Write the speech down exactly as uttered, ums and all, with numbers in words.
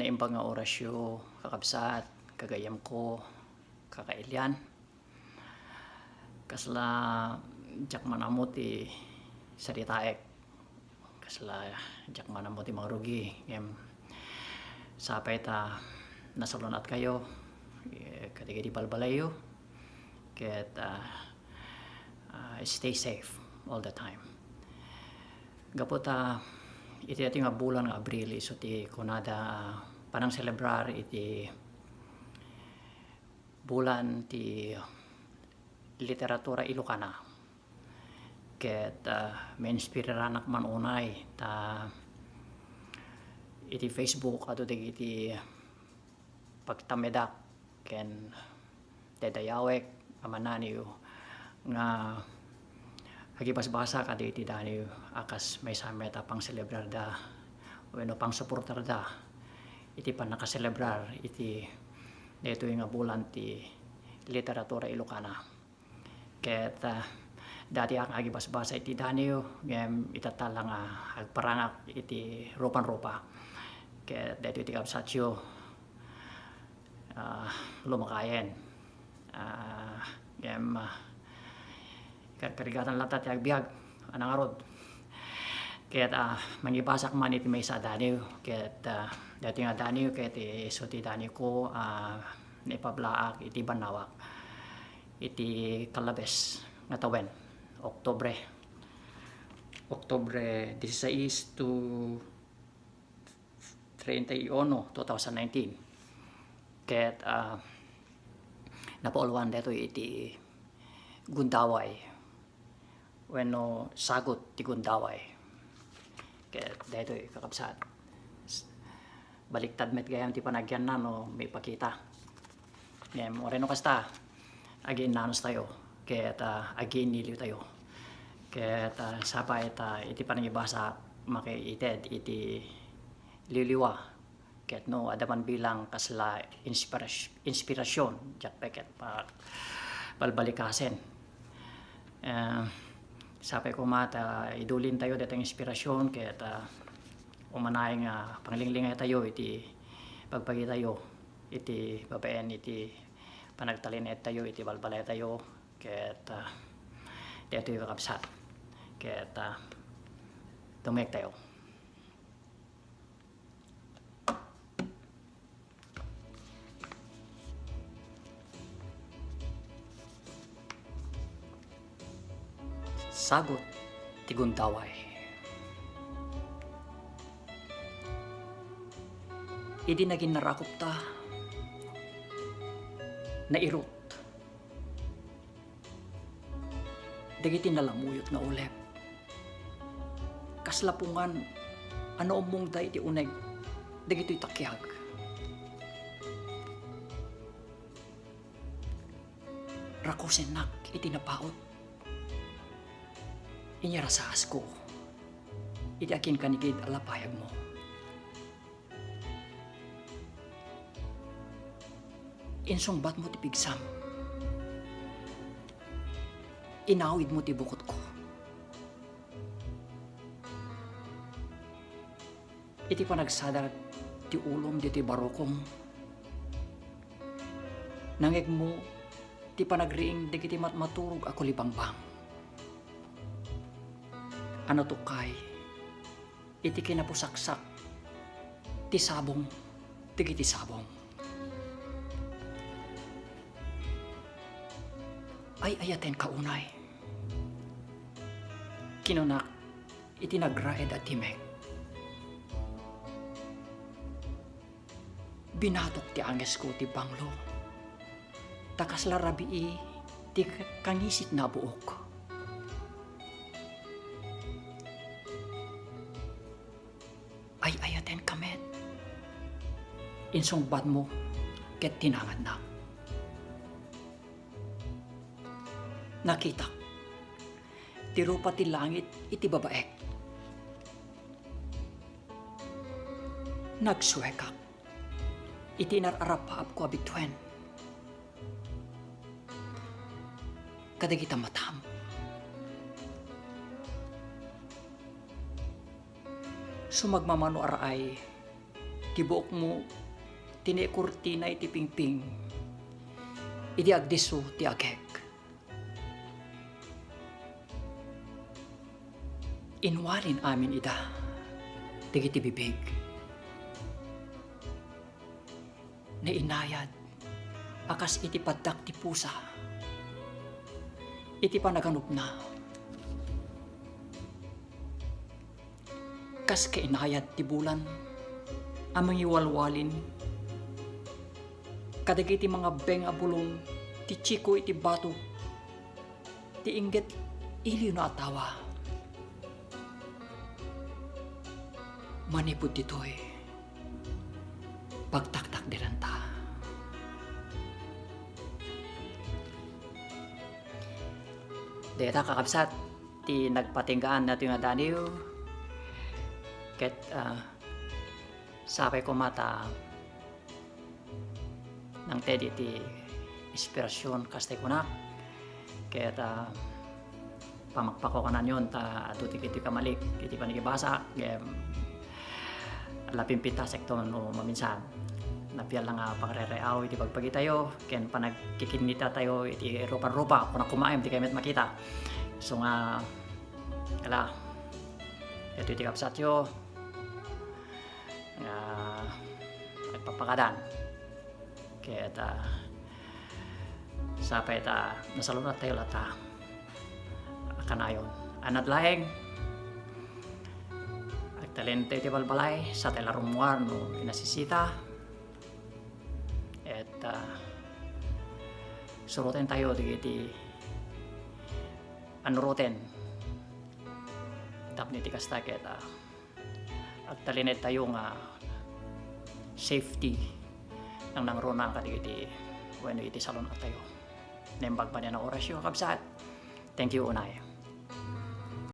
Naimbag nga orasyo, kakabsat, kagayyemko, kakailian. Kasla diak man ammo ti saritaek. Kasla diak man ammo ti mangrugi. Ngem sapay ta nasalun-atkayo, eh, kadagiti balbalayyo. Ket, ah, ah, stay safe all the time. Gapu ta iti daytoy nga bulan nga Abril, isu ti kunada, ah, panangselebrar iti bulan ti literatura Ilocana. Ket, ah, mainspiraranak man unay ta iti Facebook adu dagiti pagtammedak ken daydayawek a mananiw nga agibasbasa kadagiti daniw a kas maysa met a pangselebrarda wenno pangsuportarda iti pannakaselebrar iti daytoy nga bulan ti literatura Ilocana. Ket, ah, dati ak nga agibasbasa iti daniw, ngem itatta la nga agparangak iti rupan-rupa. Ket daytoy ti kabsatyo, ah, lumakayen. Ah, ngem, ah, karkarigatan latta ti agbiag a nangarud. Ket, ah, mangibasak man iti maysa a daniw. Ket, ah, daytoy nga daniw ket isu ti daniwko, ah, naipablaak iti bannawak iti Kalabes nga tawen, Oktubre. Oktubre dieciséis to treinta y uno, two thousand nineteen. Ket, ah, napauluan daytoy iti gundaway wenno sagut ti gundaway. Ket daytoy, kakabsat, s-, baliktad met gayam ti panagyanna no maipakita. Ngem uray no kasta, agiinnanos tayo, ket, ah, agiinniliw tayo. Ket, ah, sapay ta iti panangibasa, makaited iti liwliwa, ket no adda man bilang kasla inspiras-, inspirasyon, diak pay ket pa-, balbalikasen. Eh, sapay koma ta idulin tayo dayta nga inspirasyon ket, ah, umanay nga panglinglingay tayo iti pagpagitayo iti babaen iti panagtalinaed tayo iti balbalay tayo ket, ah, daytoy kakabsat ket, ah, tumengek tayo. Sagut ti gundaway. Idi naginnarakopta, nairut dagiti nalamuyot nga ulep. Kasla pungan a naummongda iti uneg dagitoy takiag. Rakusennak iti napaut. Inyarasaasko iti akinkanigid a lapayagmo. Insungbatmo ti pigsam. Inawidmo ti bukotko. Iti panagsadar ti ulom ditoy barukom, nangegmo ti panagriing dagiti matmaturog a kulibangbang a natukay iti kinapusaksak ti sabong dagiti sabong. Ay-ayatenka unay, kinunak iti nagraed a timek. Binatok ti angesko ti banglo, ta kasla rabii ti kangisitna a buok. Ay-ayatenka met. Insungbatmo ket tinangadnak. Nakitak ti rupa ti langit iti babaek. Nagsuekak iti inar-arapaapko a bituen. Kadagita matam. Sumagmamano a raay ti buokmo ti naikurtina iti pingping idi agdisso ti agek. Inwalin amin ida dagiti bibig. Nainayad a kas iti paddak ti pusa iti panaganupna. Kas kainayad ti bulan a mangiwalwalin kadagiti mangabbeng a bulong ti Chico iti batok ti inggit iliwna a tawa. Manipud ditoy, pagtaktakderanta. Dayta, kakabsat, ti nagpatinggaan daytoy nga daniw. Ket, ah, sapay koma ta nangted iti inspirasyon, kasta ti kunak. Ket, ah, pamakpako kananyon ta adu ti kiti kamalik iti panagibasa, ngem ala pimpitasekto no maminsan. Napian la nga pangrereaw iti bagbagitayo ken panagkikinnitatayo iti rupa-rupa, kunak koma, ti kayo met makita. So nga, ala, ito iti kabsatyo nga agpapakadan. Ket, ah, sapay ta nasalun-attayo latta a kanayon. Anad laeng, agtalinayo iti balbalay, satay la rummuar no inasisita. Et, ah, surotentayo dagiti panuroten. Tapno iti kasta ket, ah, agtalinedtayo nga safety nangnangruna kadagiti wenno iti salun-attayo. Naimbag manen a orasyo, kabsat. Thank you, unay.